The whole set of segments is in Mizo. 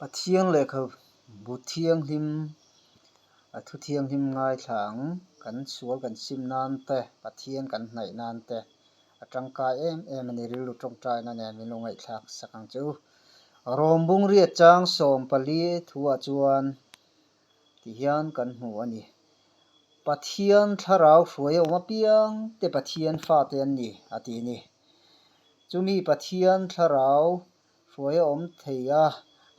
Pathian lehkhabu thianghlim, a thu thianghlim ngaithla ang, kan sual kan sim nan te, Pathian kan hnaih nan te a tangkai em em a ni, rilru tawngtaina nen min lo ngaihthlak sak ang che u. Rawm bungriat chang 14 thuah chuan ti hian kan hmu a ni. Pathian thlarau hruai a awm apiang te Pathian fate an ni a ti a ni. Chumi Pathian thlarau hruai a awm thei a,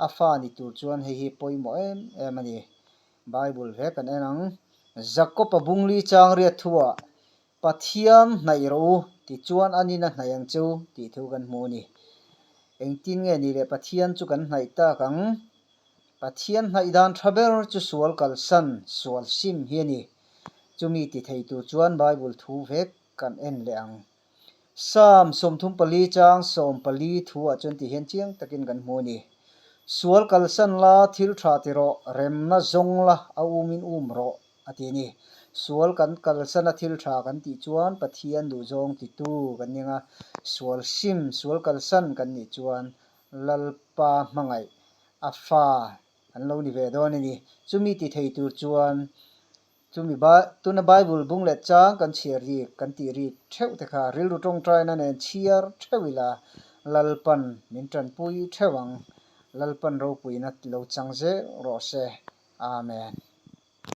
a fa ni tur chuan hei hi pawimawh em em a ni. Bible ve kan en ang. Jakob-a bungli chang riat thuah Pathian hnaih rawh u tichuan a nina hnaih ang che u tih thu kan hmu a ni. Engtin nge ni le Pathian chu kan hnaih tak ang? Pathian hnaih dan tha ber chu sual kalsan, sual sim hi a ni. Chumi ti thei tur chuan Bible thu vek kan en leh ang. Psalm 34 chang 14 thu ah chuan ti hian chiang takin kan hmu a ni. Sual kalsan la, thil tha ti rawh, remna zawng la, a umin um rawh a ti a ni. Sual kan kalsan a thil tha kan tih chuan Pathian duhzawng titu kan ning a, sual sim, sual kalsan kan nih chuan Lalpa hmangaih a fa an lo ni ve dawn a ni. Chumi ti thei tur chuan Chumi tuna Bible bung leh chang kan chhiar rik, kan tih rik theuh te kha rilru tawngtaina nen chhiar theuh ila Lalpan min tanpui theuh ang. Lalpan ropuina lo chang zel rawh se. Amen.